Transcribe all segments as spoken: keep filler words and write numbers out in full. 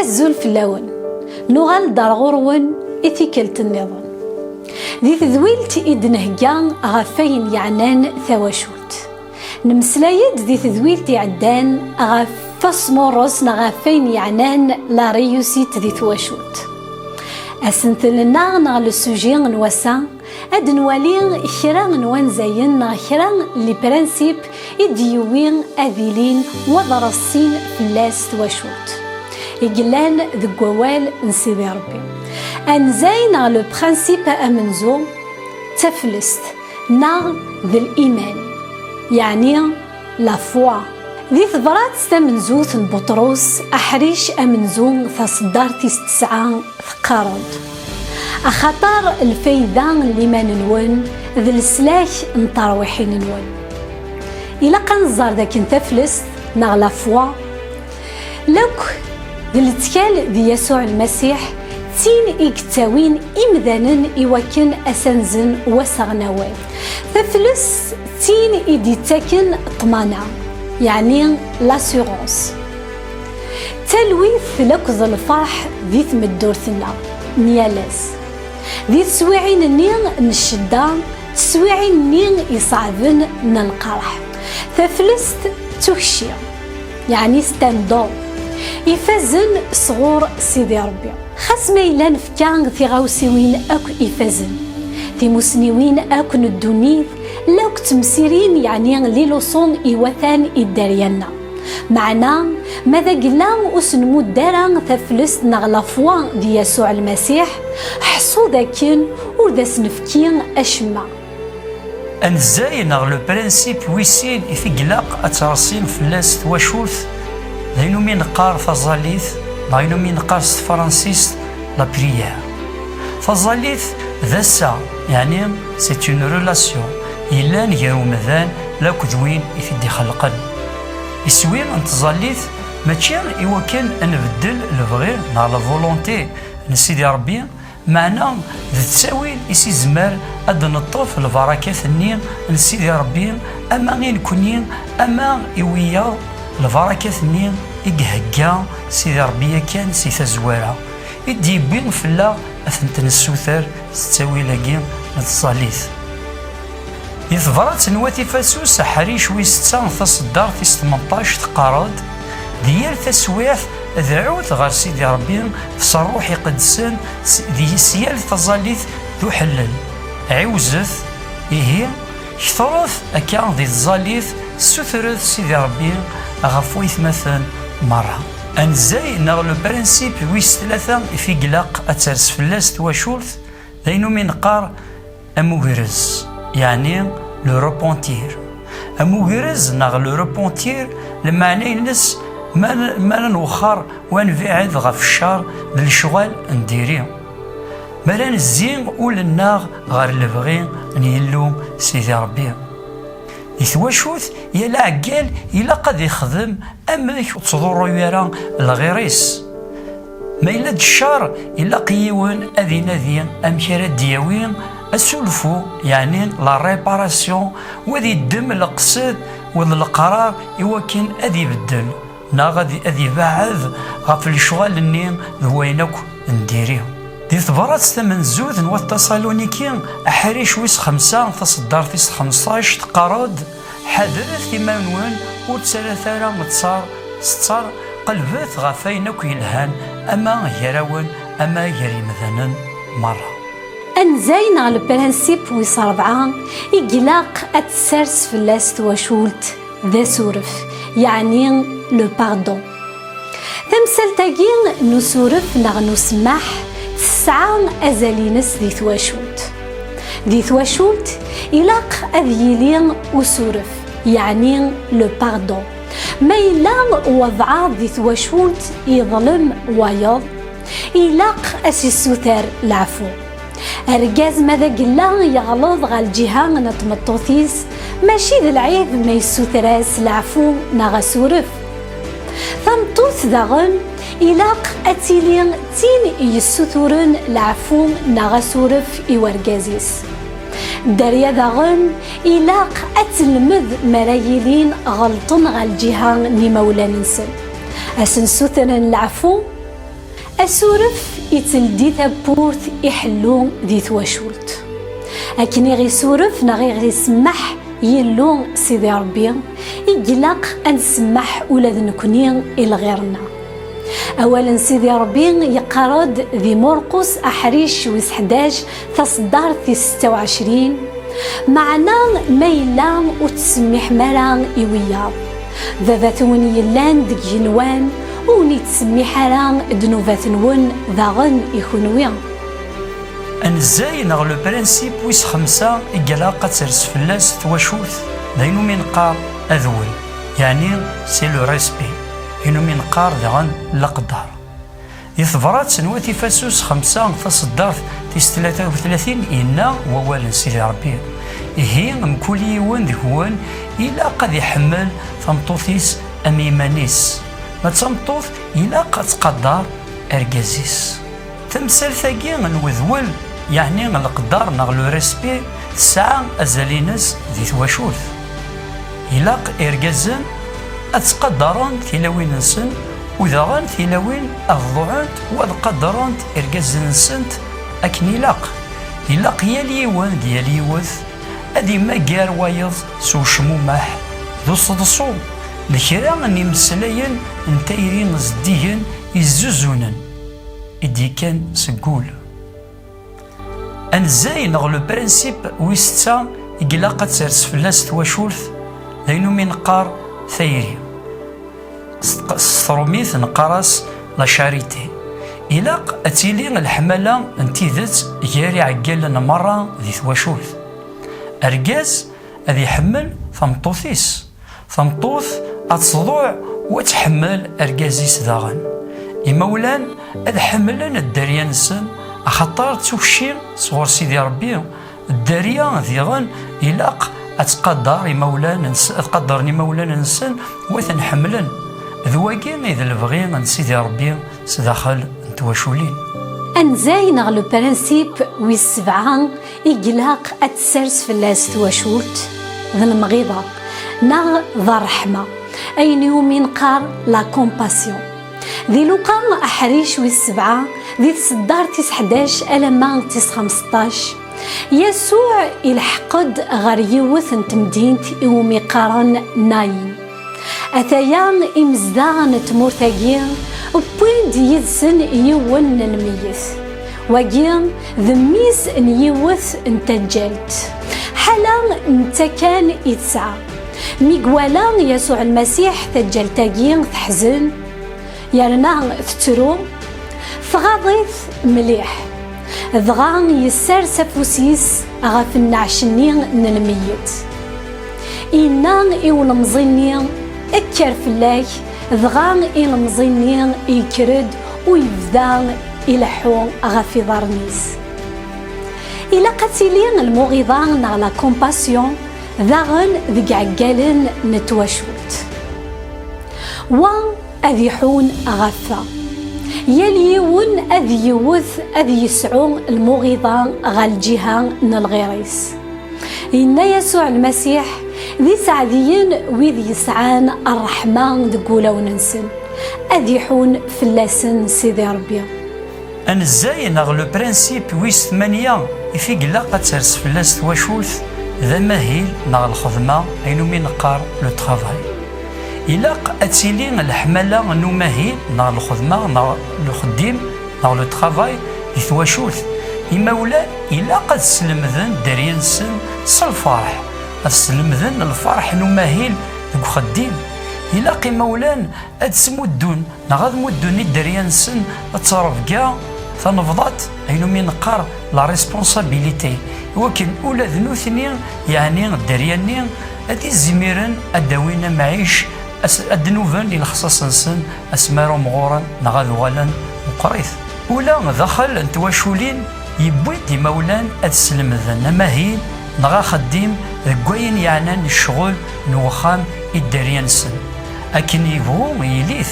Azul fell-awen. Nuɣal-d ar ɣur-wen i tikkelt nniḍen. Di tedwilt i d-nhegga ɣef wayen yeɛnan tawacult. Nemmeslay-d di tedwilt iɛeddan ɣef asmurres neɣ ɣef wayen yeɛnan la réussite di twacult. Asentel-nneɣ neɣ le sujet n wass-a, ad nwali kra n wanzayen neɣ kra n les principes i d-yewwi ad ilin wad reṣṣin fell-as twacult, i yellan deg wawal n Sidi Ṛebbi. Anzay neɣ le principe amenzu d taflest neɣ d liman, yeɛni la foi. Di tebrat tamenzut n Buṭrus, aḥric amenzu, taṣeddart tis tesɛa, teqqareḍ: Axaṭer lfayda n liman-nwen d leslak n terwiḥin-nwen. Ilaq ad nẓer dakken taflest neɣ la foi, lakk d lettkal di Yasuɛ Lmasiḥ, d tin i yettawin imdanen i wakken ad s-anzen wass aɣnawal. Taflest d tin i d-yettaken ṭṭmana, yeɛni l'assurance. Talwit lakk d lferḥ di tmeddurt-nneɣ n yal ass. Di teswiɛin-nni n ccedda, teswiɛin-nni iṣeɛben n lqerḥ, taflest d tukci, yeɛni c'est un don, ifazen sɣur Sidi Ṛebbi. Xas ma yella nefka tiɣawsiwin akk ifazen, timusniwin akk n ddunit, lakk d temsirin, yeɛni les leçons iwatan i dderya-nneɣ. Meɛna, ma d agella ur s-nmudd ara taflest neɣ la foi di Yasuɛ Lmasiḥ, ḥṣu dakken ur d as-nefki acemma. Anzay neɣ le principe wis sin i t-ilaq ad ttreṣṣin fell-as twacult, d ayen umi neqqar taẓallit, neɣ ayen umi neqqar s tefransist la prière. Taẓallit d assaɣ, yeɛni c'est une relation yellan gar umdan lakk d win i t-id-ixelqen. Iswi n tẓallit mačči i wakken ad nbeddel lebɣi neɣ la volonté n Sidi Ṛebbi, meɛna d ttawil i s-izmer ad d-neṭṭef lbarakat-nni n Sidi Ṛebbi, ama i nekni, ama i wiyaḍ, lbarakat-nni i ihegga Sidi Ṛebbi yakan si tazwara, i d-yewwi fell-aɣ ad tent-nessuter s ttawil-agi n tẓallit. Di tebrat n Wat Ifasus, aḥric wis setta, taṣeddart tis tmenṭac, teqqareḍ: Di yal taswiɛt, dɛut ɣer Sidi Ṛebbi s Ṛṛuḥ Iqedsen, s, di, s yal taẓallit d uḥellel. Ɛiwzet, ihi, ketret akka di tẓallit, ssutret Sidi Ṛebbi ɣef waytmaten merra. Anzay neɣ le principe wis tlata i t-ilaq ad ters fell-as twacult, d ayen umi neqqar amugrez, yeɛni le repentir. Amugrez neɣ le repentir, lmeɛna-ines ma, ma ara nwexxer u ad nbiɛed ɣef ccer d lecɣal n diri, ma ara nezzi ul-nneɣ ɣer lebɣi n Yillu Sidi Ṛebbi. Di twacult, yal aɛeggal ilaq ad ixdem amek ur ttḍurru ara lɣir-is. Ma yella-d ccer, ilaq yiwen ad inadi amek ara d-yawi asulfu, yeɛni la réparation, u ad iddem leqsed u d leqrar i wakken ad ibeddel, neɣ ad, ad ibeɛɛed ɣef lecɣal-nni d wayen akk n diri. Di tebrat tamenzut n Wat Taṣaluniki, aḥric wis xemsa, taṣeddart tis xemseṭṭac, teqqareḍ: Ḥadret iman-nwen, ur ttalat ara ttaṛ s ttaṛ, qelbet ɣef wayen akk yelhan, ama gar-awen, ama gar yimdanen merra. Anzay neɣ le principe wis ṛebɛa i ilaq ad tessers fell-as twacult d asuref, yeɛni le pardon. Tamsalt-agi n usuref neɣ n usemmaḥ tesɛa azal-ines di twacult. Di twacult, ilaq ad yili usuref, yeɛni le pardon. Ma yella wabɛaḍ di twacult yeḍlem wayeḍ, ilaq ad s-issuter leɛfu. Argaz ma d agella yeɣleḍ ɣer lǧiha n tmeṭṭut-is, mačči d lɛib ma yessuter-as leɛfu neɣ asuref. Tameṭṭut daɣen ilaq ad tili d tin yessuturen leɛfu neɣ asuref i wergaz-is. Dderya daɣen ilaq ad telmed mi ara yilin ɣelṭen ɣer lǧiha n yimawlan-nsen. Ad sen-ssutren leɛfu, Asuref itteldi tawwurt i ḥellu di twacult. Akken i ɣ-isuref neɣ i ɣ-isemmeḥ Yillu Sidi Ṛebbi, i ilaq ad nsemmeḥ ula d nekni i lɣir-nneɣ. Awal n Sidi Ṛebbi yeqqar-d di Murqus aḥric wis ḥdac, taṣeddart tis setta u ɛecrin, meɛna ma yella ur tettsemmiḥem ara i wiyaḍ, Baba-twen yellan deg igenwan ur wen-ittsemmiḥ ara ddnubat-nwen daɣen i kunwi. Anzay neɣ le principe wis xemsa i ilaq ad ters fell-as twacult, d ayen umi neqqar adwel, yeɛni c'est le respect, ayen umi neqqar daɣen leqder. Di tebrat n Wat Ifasus xemsa, taṣeddart tis tlata u tlatin, yenna wawal n Sidi Ṛebbi: "Ihi, mkul yiwen deg-wen ilaq ad iḥemmel tameṭṭut-is am yiman-is, ma d tameṭṭut ilaq ad tqader argaz-is." Tamsalt-agi n wedwel, yeɛni leqder neɣ le respect, tesɛa azal-ines di twacult. Ilaq irgazen ad ttqadaren tilawin-nsen, u daɣen tilawin ad ḍuɛent u ad qadarent irgazen-nsent akken ilaq. Ilaq yal yiwen d yal yiwet ad imaggar wayeḍ s ucmumeḥ d useḍsu d kra n imeslayen n tayri zeddigen izzuzunen i d-yekkan seg wul. Anzay neɣ le principe wis setta i ilaq ad ters fell-as twacult, d ayen umi neqqar tayri. S tq-, s tṛumit neqqar-as la charité. Ilaq ad tili leḥmala n tidet gar iɛeggalen merra di twacult. Argaz ad iḥemmel tameṭṭut-is. Tameṭṭut ad tḍuɛ u ad tḥemmel argaz-is daɣen. Imawlan ad ḥemmlen dderya-nsen, axaṭer d tukci sɣur Sidi Ṛebbi. Dderya diɣen ilaq ad tqader imawlan-ns-, ad qadren imawlan-nsen u ad ten-ḥemmlen. D wagi i d lebɣi n Sidi Ṛebbi sdaxel n twaculin. Anzay neɣ le principe wis sebɛa i ilaq ad tessers fell-as twacult d lemɣiḍa neɣ d ṛṛeḥma, ayen iwumi neqqar la compassion. Di Luqa aḥric wis sebɛa, di tseddart tis ḥdac alamma tis xemseṭṭac, Yasuɛ ilḥeq-d ɣer yiwet n temdint iwumi qqaren Nayin. Ataya imezdaɣ n tmurt-agi wwin-d yid-sen yiwen n lmeyyet. Wagi d mmi-s n yiwet n taǧǧalt. Ḥala netta kan i tesɛa. Mi iwala Yasuɛ Lmasiḥ taǧǧalt-agi teḥzen, yerna tettru, tɣaḍ-it mliḥ. Dɣa yessers afus-is ɣef nneɛc-nni n lmeyyet. Inna i ulemẓi-nni: "Kker fell-ak!" Dɣa ilemẓi-nni yekker-d u yebda ileḥḥu ɣef iḍarren-is. Ilaq ad tili lmuɣiḍa neɣ la compassion daɣen deg iɛeggalen n twacult. Wa ad iḥun ɣef wa. Yal yiwen ad yewwet, ad yesɛu lmuɣiḍa ɣer lǧiha n lɣir-is. Yenna Yasuɛ Lmasiḥ: "D iseɛdiyen wid yesɛan ṛṛeḥma deg wulawen-nsen, ad iḥun fell-asen Sidi Ṛebbi." Anzay neɣ le principe wis tmanya i fi ilaq ad ters fell-as twacult d amahil neɣ lxedma, ayen umi neqqar le travail. Ilaq ad tili leḥmala n umahil neɣ lxedma neɣ lxeddim neɣ le travail di twacult. Imawlan ilaq ad slemden dderya-nsen s lferḥ, ad slemden lferḥ n umahil deg uxeddim. Ilaq imawlan ad smuddun neɣ ad muddun i dderya-nsen ttrebga tanebḍat, ayen umi neqqar la responsabilité, i wakken ula d nutni, yeɛni dderya-nni, ad izmiren ad d-awin amɛic, as-, ad d-nuben i lexṣaṣ-nsen asmi ara mɣuren neɣ ad uɣalen meqqrit. Ula daxel n twaculin, yewwi-d imawlan ad slemden amahil neɣ axeddim deg wayen yeɛnan ccɣel n uxxam i dderya-nsen, akken yebɣu yili-t.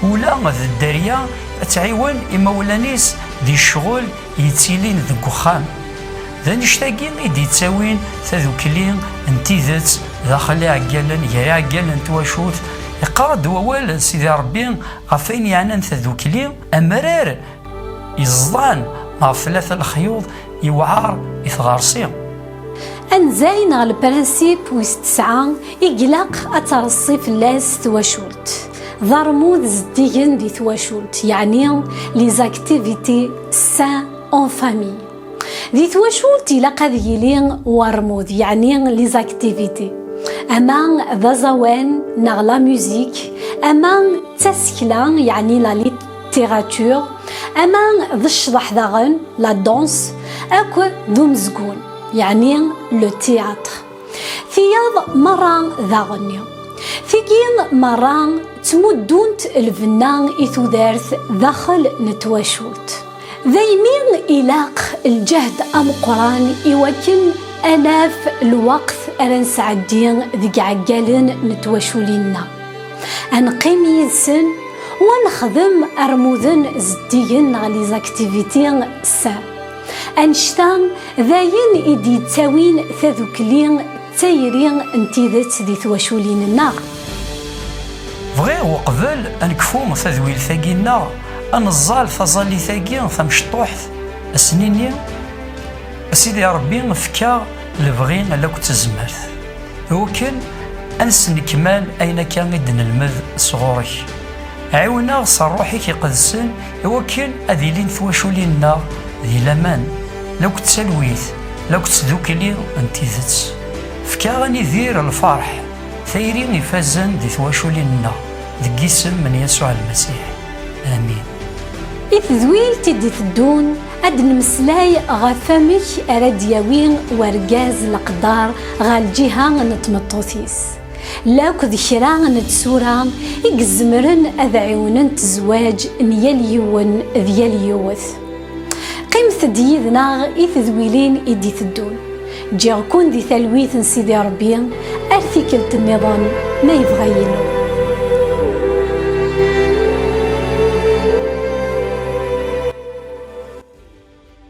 Ula d dderya ad tɛiwen imawlan-is di ccɣel yettilin deg uxxam. D annect-agi i d-yettawin tadukli n tidet daxel iɛeggalen, gar iɛeggalen n twacult, Iqqar-d wawal n Sidi Ṛebbi ɣef wayen yeɛnan tadukli, amrar yeẓḍan ɣef tlata lexyuḍ yewɛer i tɣersi. Anzay neɣ le principe wis tesɛa i ilaq ad terṣi fell-as twacult. D armud zeddigen di twacult, yeɛni les activités saines en famille. Di twacult ilaq ad yili warmud, yeɛni les activités. Ama d aẓawan neɣ la musique, ama d tasekla, yeɛni la littérature, ama d ccḍeḥ daɣen, la danse, akked d umezgun, yeɛni le théâtre. Tiyaḍ merra d aɣenni. Tigi merra ttmuddunt lbenna i tudert daxel n twacult. Daymi ilaq lǧehd ameqqran i wakken ad naf lweqt ara nesɛeddi deg iɛeggalen n twaculin-nneɣ. Ad neqqim yid-sen u ad nexdem armuden zeddigen neɣ les activités saines. Annect-a d ayen i d-yettawin tadukli d tayri n tidet di twaculin-nneɣ. Bɣiɣ uqbel ad nekfu tadwilt-agi-nneɣ, ad neẓẓal taẓallit-agi tamecṭuḥt, ad s-nini: A Sidi Ṛebbi, efk-aɣ lebɣi akked tezmert, iwakken ad nesnekmal ayen akka i d-nelmed sɣur-k. Ɛiwen-aɣ s Ṛṛuḥ-ik Iqedsen iwakken ad ilin twaculin-nneɣ di laman, lakked talwit, lakked tdukli n tidet. Efk-aɣ ad nidir lferḥ, tayri ifazen di twaculin-nneɣ, deg yisem n Yasuɛ Lmasiḥ. Amin. I tedwilt i d-iteddun, ad d-nemmeslay ɣef wamek ara d-yawi wergaz leqder ɣer lǧiha n tmeṭṭut-is, lakked kra n tsura i izemren ad ɛiwnent zzwaǧ n yal yiwen d yal yiwet. Qqimet-d yid-neɣ i tedwilin i d-iteddun. Ǧǧiɣ-ken di talwit n Sidi Ṛebbi, ar tikkelt nniḍen, ma yebɣa Yillu.